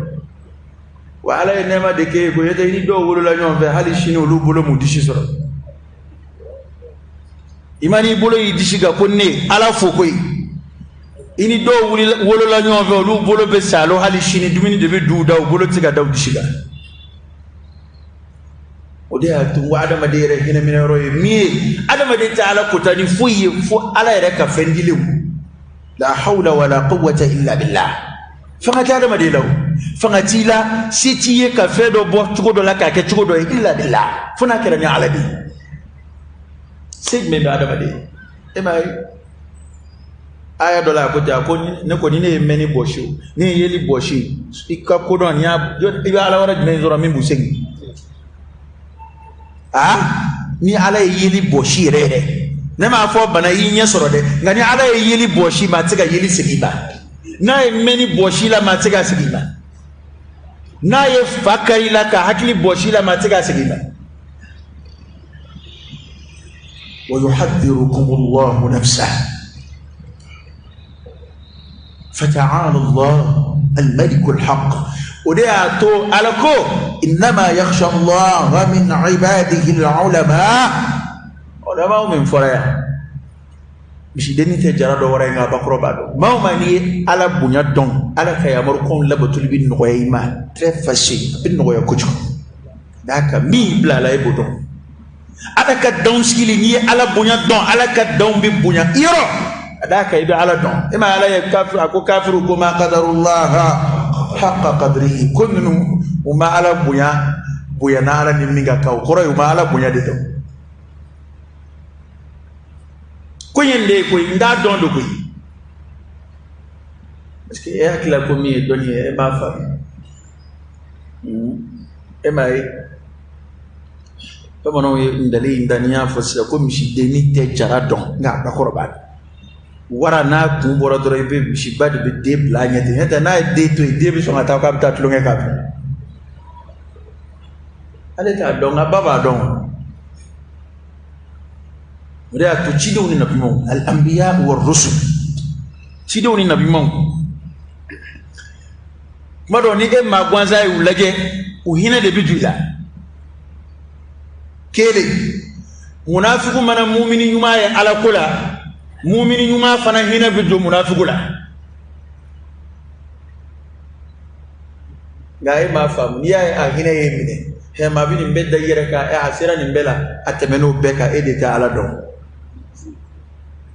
Wa ala ye nɛɛma de k'e ye koyi, n'o tɛ i ni dɔw wolola ɲɔgɔn fɛ, hali sini olu bolo m'u disi sɔrɔ. I man'i bolo y'i disi kan ko ne ala fo koyi, i ni dɔw wolola ɲɔgɔn fɛ, olu bolo bɛ salo, hali sini dumuni de bɛ d'u da, u bolo tɛ se ka da u disi kan. O de y'a to n ko adamaden yɛrɛ hinɛ minɛ yɔrɔ ye min ye, adamaden tɛ ala kota ni foyi ye fo ala yɛrɛ ka fɛn dilenw. La hawla wala quwwata illa billah. Fanga tɛ adamaden la, o fanga t'i la, se t'i ye ka fɛn dɔ bɔ cogo dɔ la k'a kɛ cogo dɔ ye, illa billah, fo n'a kɛra ni ala de ye. Se jumɛn bɛ adamaden? E m'a ye aya dɔ la, a ko ten, a ko ne ko ni ne ye mɛnni bɔsi, o ne ye yeli bɔsi, i ka kodɔn, n'i y'a, i bɛ ala wɛrɛ jumɛn sɔrɔ min b'u segin? Aa, ni ala ye yeli bɔsi yɛrɛ yɛrɛ, ne m'a fɔ bana y'i ɲɛ sɔrɔ dɛ, nka ni ala ye yeli bɔsi, maa tɛ se ka yeli segin i ma. N'a ye mɛnni bɔsi la, maa tɛ se ka segin i ma. N'a ye fa kari la ka hakili bɔsi la, maa tɛ se ka segin i ma. ويحذركم الله نفسه فتعالى الله الملك الحق. O de y'a to ala ko إنما يخشى الله من عباده العلماء. Ulama min fɔra yan, misidennin tɛ jara dɔ wɛrɛ ye, nka a bakɔrɔ b'a dɔn. Maa o maa, n'i ye ala bonya dɔn, ala ka yamaru labatoli bɛ nɔgɔya i ma, très facile, a bɛ nɔgɔya kojugu. D'a kan min bila a la, e b'o dɔn. Ala ka danw sigili, n'i ye ala bonya dɔn, ala ka danw bɛ bonya i yɔrɔ. Ka d'a kan i bɛ ala dɔn. E ma ala ye kafiru, a ko kafiru ko ma qadarullaha haqqa qadrihi, ko ninnu u ma ala bonya, bonya na ala ni min ka kan, o kɔrɔ ye u ma ala bonya de dɔn. Ko in de ye koyi, n t'a dɔn de koyi, parce que e hakili la ko min ye dɔnni ye, e m'a faamu. E m'a ye bamananw ye ndali in da, n'i y'a fɔ sisan ko misidennin tɛ jara dɔn, nka a bakɔrɔ b'a dɔn. Wara n'a kun bɔra dɔrɔn, i bɛ misiba de bɛ den bila a ɲɛ ten, n'o tɛ n'a ye den to yen, den bɛ sɔn ka taa k'a bɛ taa tulonkɛ k'a fɛ. Ale t'a dɔn, nka ba b'a dɔn. O de y'a to cidenw ni nabiɲumanw, al-anbiya wa rusul, cidenw ni nabiɲumanw, kuma dɔw ni e maa gansan y'u lajɛ, u hinɛ de bɛ don i la. Kelen, munafiku mana mumini ɲuman ye ala ko la, mumini ɲuman fana hinɛ bɛ don munafiku la. Nka e m'a faamu, n'i y'a ye a hinɛ ye minɛ, hɛ, maa bɛ nin bɛɛ da i yɛrɛ kan, a sera nin bɛɛ la, a tɛmɛn'o bɛɛ kan, e de tɛ ala dɔn.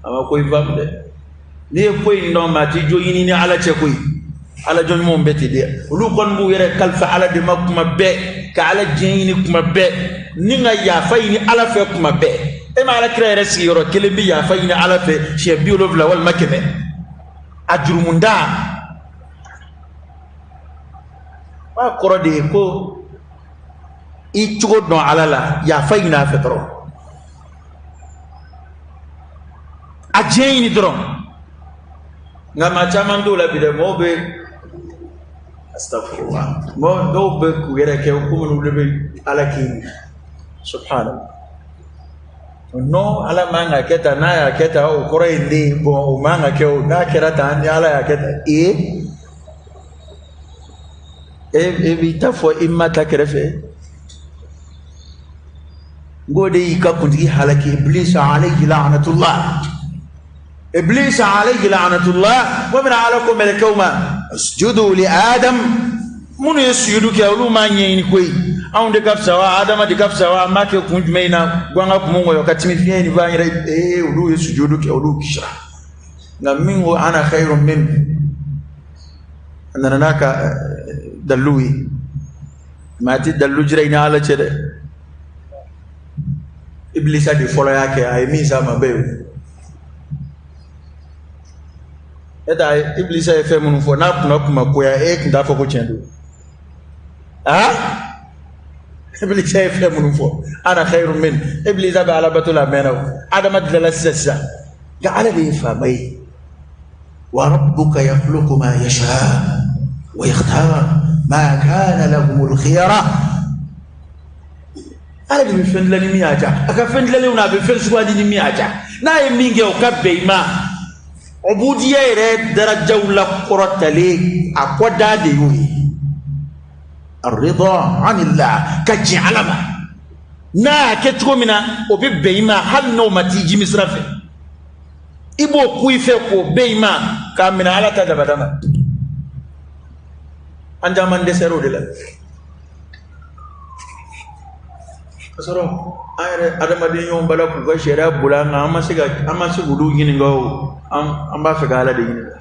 A ma ko i faamu dɛ. N'i ye ko in dɔn, maa t'i jo ɲini ni ala cɛ koyi. Ala jɔn ɲumanw bɛɛ ten dɛ, olu kɔni b'u yɛrɛ kalifa ala de ma kuma bɛɛ, ka ala diɲɛ ɲini kuma bɛɛ, ni ka yafa ɲini ala fɛ kuma bɛɛ. E ma ala kira yɛrɛ sigiyɔrɔ kelen bɛ yafa ɲini ala fɛ siɲɛ 70 walima 100, a jurumunda b'a kɔrɔ de ye ko i cogo dɔn ala la, yafa ɲini a fɛ dɔrɔn, a diɲɛ ɲini dɔrɔn. Nka maa caman t'o la bi dɛ, mɔgɔw bɛ Astagfirullah. Mɔgɔ dɔw bɛ k'u yɛrɛ kɛ komi olu bɛ Ala k'i subhanallah. Non, Ala man ka kɛ tan, n'a y'a kɛ tan, o kɔrɔ ye ne bon, o man ka kɛ o, n'a kɛra tan, ni Ala y'a kɛ tan, e b'i ta fɔ i ma ta kɛrɛfɛ. N k'o de y'i ka kuntigi halaki. Iblisa alayhi la'anatullah, Iblisa alayhi la'anatullah. Ko bɛna Ala ko mɛlɛkɛw ma sujudu li Adam, minnu ye sujudu kɛ olu m'a ɲɛɲini koyi, anw de ka fisa wa, Adama de ka fisa wa, an b'a kɛ kun jumɛn in na, ko an ka kun ŋɔyɔ ka timi fiɲɛ nin f'an yɛrɛ. Olu ye sujudu kɛ, olu kisira. Nka min ko ana khayrun min, a nana n'a ka dalilu ye, maa tɛ dalilu jira i ni Ala cɛ dɛ. Iblisa de fɔlɔ y'a kɛ, a ye min s'a ma bɛɛ ye. E t'a ye Iblisa ye fɛn minnu fɔ, n'a kunna kuma goya, e tun t'a fɔ ko tiɲɛ don. Iblisa ye fɛn minnu fɔ, ana khairu min, Iblisa bɛ Ala bato la a mɛnna o, Adama dilanna sisan sisan, nka Ala de ye faama ye. Wa rabbuka yakhluqu ma yasha wa yakhtar ma kana lahumul khiyara. Ala de bɛ fɛn dilan ni min y'a diya, a ka fɛn dilanlenw na a bɛ fɛn sugandi ni min y'a diya, n'a ye min kɛ o ka bɛn i ma. Ubudiya yɛrɛ darajaw la kɔrɔtalen a kɔda de y'o ye. Ar-rida anillah, ka jɛn Ala ma, n'a y'a kɛ cogo min na o bɛ bɛn i ma, hali n'o ma t'i jimi sira fɛ, i b'o ku i fɛ k'o bɛn i ma, k'a minɛ Ala ta dabada ma. An caman dɛsɛra o de la. Ka sɔrɔ an yɛrɛ adamaden ɲɔgɔn bala k'u ka sariya boli an kan, an ma se ka, an ma se k'olu ɲininka o, an b'a fɛ ka Ala de ɲininka.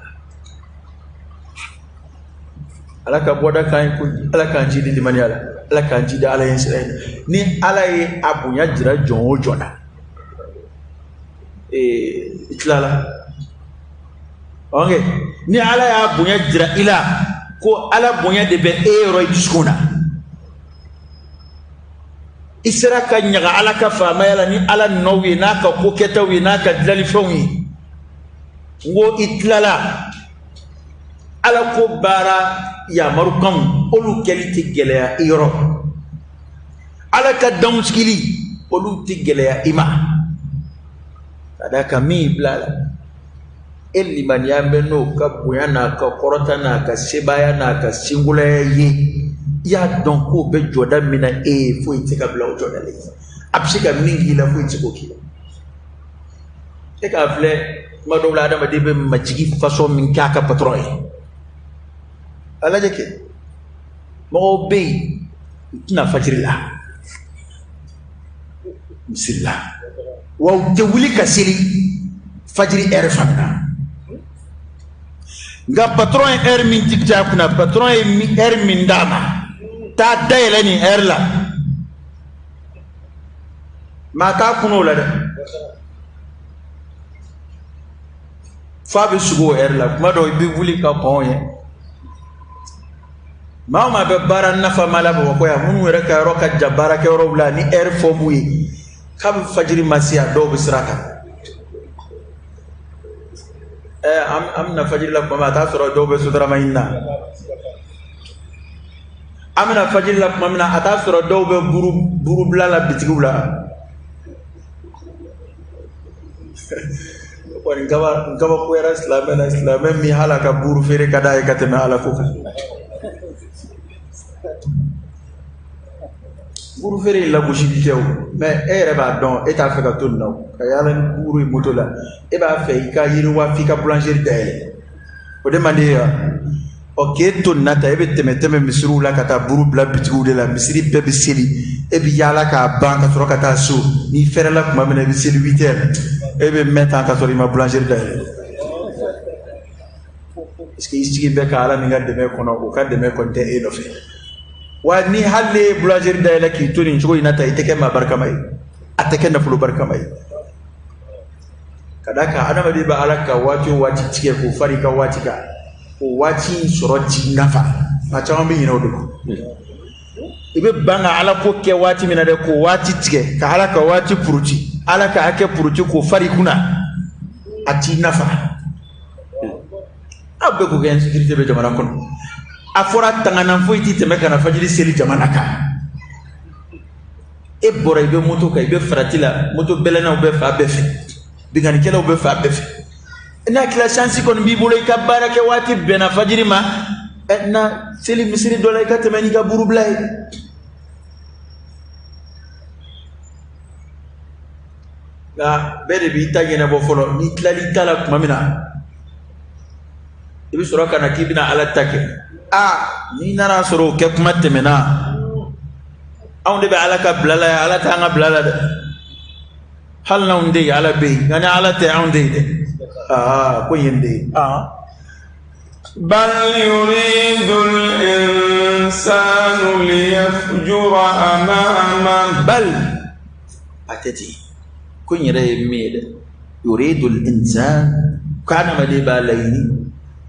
Ala ka bɔda k'an ye koyi, Ala k'an jidi limaniya la, Ala k'an jidi Ala ye sira in. Ni Ala ye a bonya jira jɔn o jɔn na, i tilala. Ok, ni Ala y'a bonya jira i la ko Ala bonya de bɛ e yɔrɔ i dusukun na, i sera ka ɲaga Ala ka faamaya la ni Ala nɔw ye, n'a ka ko kɛtaw ye, n'a ka dilanlifɛnw ye, n ko i tilala. Ala ko baara yamarukanw olu kɛli tɛ gɛlɛya i yɔrɔ, Ala ka danw sigili olu tɛ gɛlɛya i ma, ka d'a kan min bila la, e limaniya bɛ n'o ka bonya n'a ka kɔrɔta n'a ka sebaaya n'a ka singolaya ye, i y'a dɔn k'o bɛ jɔda min na e ye, foyi tɛ ka bila o jɔda la, a bɛ se ka min k'i la foyi tɛ se k'o k'i la. E k'a filɛ kuma dɔw la adamaden bɛ majigi fasɔn min k'a ka patɔrɔn ye, a lajɛ kɛ, mɔgɔw bɛ yen u tɛna fajiri la misiri la, wa u tɛ wuli ka seli fajiri ɛri fana na, nka patɔrɔn ye ɛri min dicté a kunna, patɔrɔn ye ɛri min d'a ma, taa dayɛlɛ nin ɛri la, maa t'a kun o la dɛ, f'a bɛ sugo o ɛri la. Kuma dɔw i bɛ wuli ka kɔn o ɲɛ. Maa o maa bɛ baara nafama la Bamakɔ yan, minnu yɛrɛ ka yɔrɔ ka jan baarakɛyɔrɔw la, ni ɛri fɔ b'u ye k'a bɛ fajiri ma se, a dɔw bɛ sira kan. An bɛna fajiri la tuma min, a t'a sɔrɔ dɔw bɛ sotarama ɲini na. An bɛna fajiri la tuma min na, a t'a sɔrɔ dɔw bɛ burubila la bitigiw la. Kɔni kabakoyara silamɛ la, silamɛ min hali a ka buru feere ka d'a ye ka tɛmɛ Ala ko kan. Buru feere ye lagosili tɛ o, mɛ e yɛrɛ b'a dɔn e t'a fɛ ka to nin na o, ka yaala ni buru ye moto la, e b'a fɛ i ka yiriwa f'i ka boulangerie dayɛlɛ, o de man di e ye wa? Ɔ k'e to nin na tan, e bɛ tɛmɛ tɛmɛ misiriw la ka taa buru bila bitigiw de la, misiri bɛɛ bɛ seli, e bɛ yaala k'a ban ka sɔrɔ ka taa so, n'i fɛrɛla tuma min na i bɛ seli 8 heures, e bɛ mɛn tan ka sɔrɔ i ma boulangerie dayɛlɛ. Parce que i sigi bɛ ka Ala min ka dɛmɛ kɔnɔ, o ka dɛmɛ kɔni tɛ e nɔfɛ. Wa ni hali ne ye boulangerie dayɛlɛ k'i to nin cogo in na tan, i tɛ kɛ maa barikama ye, a tɛ kɛ nafolo barikama ye. Ka d'a kan adamaden bɛ Ala ka waati o waati tigɛ k'o fara i ka waati kan, o waati in sɔrɔ t'i nafa. Maa caman bɛ ɲinɛ o de kɔ. I bɛ ban ka Ala ko kɛ waati min na dɛ, k'o waati tigɛ ka Ala ka waati puruti, Ala ka hakɛ puruti k'o fara i kunna, a t'i nafa. Aw bɛɛ ko kɛ insécurité bɛ jamana kɔnɔ. A fɔra tanganan foyi ti tɛmɛ ka na fajiri seli jamana kan. E bɔra i bɛ moto kan, i bɛ farati la, moto bɛlɛnnaw bɛ fan bɛɛ fɛ, binkannikɛlaw bɛ fan bɛɛ fɛ. N'a kɛra chance kɔni b'i bolo i ka baara kɛ waati bɛnna fajiri ma, na seli misiri dɔ la i ka tɛmɛ n'i ka burubila ye. Nka bɛɛ de b'i ta ɲɛnabɔ fɔlɔ. N'i tilal'i ta la tuma min na, i bɛ sɔrɔ ka na k'i bɛna Ala ta kɛ. Aa, n'i nana sɔrɔ o kɛ kuma tɛmɛna, anw de bɛ Ala ka bila la yan, Ala t'an ka bila la dɛ. Hali n'anw tɛ yen, Ala bɛ yen, nka ni Ala tɛ, anw tɛ yen dɛ. Aa, ko in ye nin de ye. Aa. بل يريد الإنسان ليفجر أمامه. Bal, a tɛ ten. Ko in yɛrɛ ye min ye dɛ, yuridul insan, ko adamaden b'a laɲini,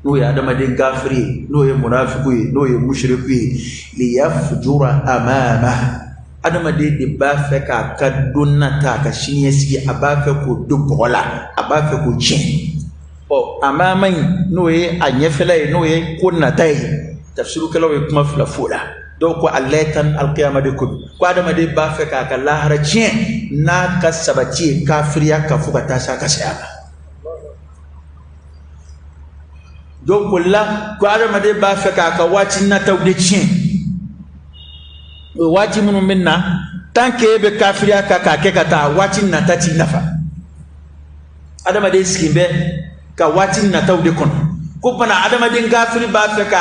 n'o ye adamaden kafiri ye, n'o ye munafiku ye, n'o ye mushiriku ye, liyafjura amama, adamaden de b'a fɛ k'a ka don nata, a ka siniɲɛsigi, a b'a fɛ k'o don bɔgɔ la, a b'a fɛ k'o tiɲɛ. Ɔ, amama in, n'o ye a ɲɛfɛla ye, n'o ye ko nata ye, tafsirukɛlaw ye kuma fila f'o la. Dɔw ko a lɛtan alikiyama de ko don, ko adamaden b'a fɛ k'a ka lahara tiɲɛ n'a ka sabati ye kafiriya kan fo ka taa se a ka saya ma. Dɔw ko la, ko adamaden b'a fɛ k'a ka waati nataw de tiɲɛ, o waati minnu bɛ na, tant que e bɛ kafiriya kan k'a kɛ ka taa, waati nata t'i nafa. Adamaden sigi bɛ ka waati nataw de kɔnɔ. Ko fana adamaden kafiri b'a fɛ ka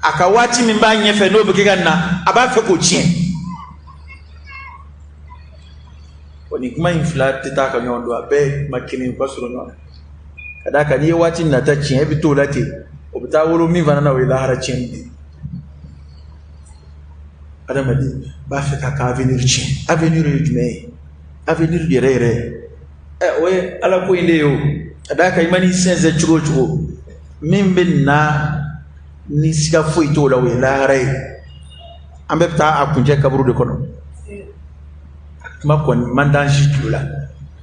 a ka waati min b'a ɲɛfɛ, n'o bɛ kɛ ka na, a b'a fɛ k'o tiɲɛ. O nin kuma in fila tɛ taa ka ɲɔgɔn don, a bɛɛ ye kuma kelen, u ka surun ɲɔgɔn na. Ka d'a kan n'i ye waati nata tiɲɛ, e bɛ t'o la ten, o bɛ taa wolo min fana na, o ye lahara tiɲɛni de ye. Adamaden b'a fɛ k'a ka avenir tiɲɛ. Avenir ye jumɛn ye? Avenir yɛrɛ yɛrɛ, ɛ, o ye Ala ko in de ye o. Ka d'a kan i man'i sɛnsɛn cogo o cogo, min bɛ na ni siga foyi t'o la, o ye lahara ye. An bɛɛ bɛ taa a kuncɛ kaburu de kɔnɔ. A kuma kɔni man d'an si tulo la,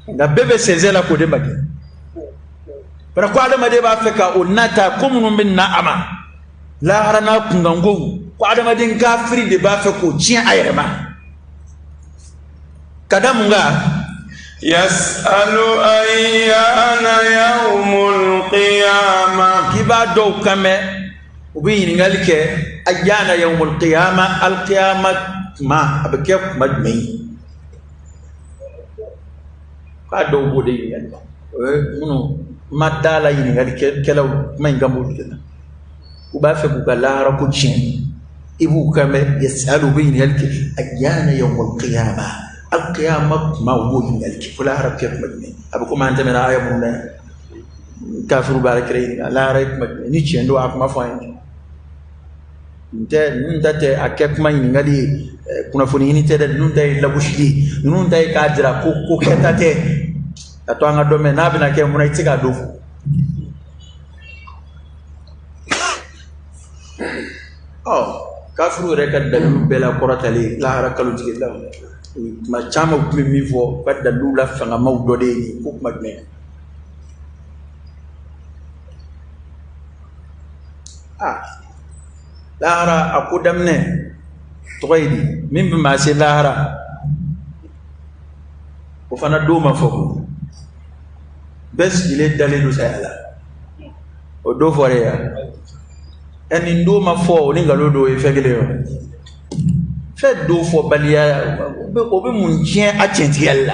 nka bɛɛ bɛ sɛnsɛn la k'o de magɛn. Bara ko adamaden b'a fɛ ka o nata, ko minnu bɛ na a ma lahara n'a kunkankow, ko adamaden kafiri de b'a fɛ k'o tiɲɛ a yɛrɛ ma. Ka da mun kan? يسأل أيان يوم القيامة. K'i b'a dɔw kan mɛn, u bɛ ɲininkali kɛ, ayyana yawmul qiyama, alqiyama tuma a bɛ kɛ kuma jumɛn ye? K'a dɔw b'o de ɲininkali kɛ. O ye minnu ma da la ɲininkali kɛlaw, kuma in kan b'olu de la. U b'a fɛ k'u ka lahara ko tiɲɛ. I b'u kan mɛn, yasalu, u bɛ ɲininkali kɛ, ayyana yawmul qiyama, alqiyama kuma, u b'o ɲininkali kɛ, ko lahara bɛ kɛ kuma jumɛn? A bɛ komi an tɛmɛna aya minnu na yan, kafiru b'a kɛrɛ ɲininka, lahara ye kuma jumɛn? Ni tiɲɛ don, a kuma fɔ an ye. Nin tɛ, ninnu ta tɛ a kɛ kuma ɲininkali ye, kunnafoni ɲini tɛ dɛ. Ninnu ta ye lagosili ye, ninnu ta ye k'a jira ko ko kɛta tɛ, ka to an ka dɔn mɛn n'a bɛna kɛ, munna i tɛ se k'a dɔn fɔ? Ɔ, kafiru yɛrɛ ka dalilu bɛɛ la kɔrɔtalen lahara kalo tigɛ la, tuma caman u tun bɛ min fɔ, u ka dalilu la fangamaw dɔ de ye nin ko kuma jumɛn? Aa, lahara a ko daminɛ tɔgɔ ye di? Min bɛ maa se lahara, o fana don ma fɔ, ko bɛɛ sigilen dalen don saya la, o don fɔra yan. Ɛ, nin don ma fɔ, o ni nkalon don, o ye fɛn kelen ye wa? Fɛn don fɔbaliya, o bɛ mun tiɲɛ a tiɲɛtigiyali la?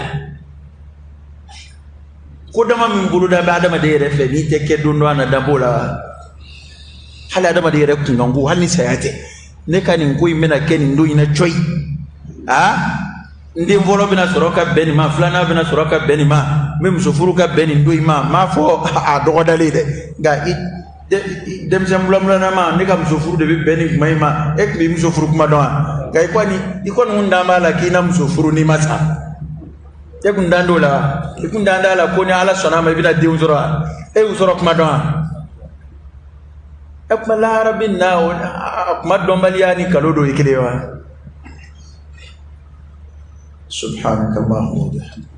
Ko dama min boloda bɛ adamaden yɛrɛ fɛ, n'i tɛ kɛ don dɔ a na dab'o la wa? Hali adamaden yɛrɛ kunkanko, hali ni saya tɛ, ne ka nin ko in bɛna kɛ nin don in na cɔyi, aa, n den fɔlɔ bɛna sɔrɔ ka bɛn nin ma, filanan bɛna sɔrɔ ka bɛn nin ma, n bɛ muso furu ka bɛn nin don in ma. N m'a fɔ a dɔgɔdalen dɛ, nka i denmisɛn bulanbulanama, ne ka muso furu de bɛ bɛn nin kuma in ma. E tun bɛ muso furu kuma dɔn wa? Nka i kɔni kun dan b'a la k'i na muso furu n'i ma sa. E kun dan t'o la wa? I kun dan t'a la ko ni Ala sɔnna a ma i bɛna denw sɔrɔ wa? E y'u sɔrɔ kuma dɔn wa? E kuma lahara bɛ na, o a kuma dɔnbaliya ni nkalon dɔ ye kelen ye wa? سبحانك اللهم وبحمدك.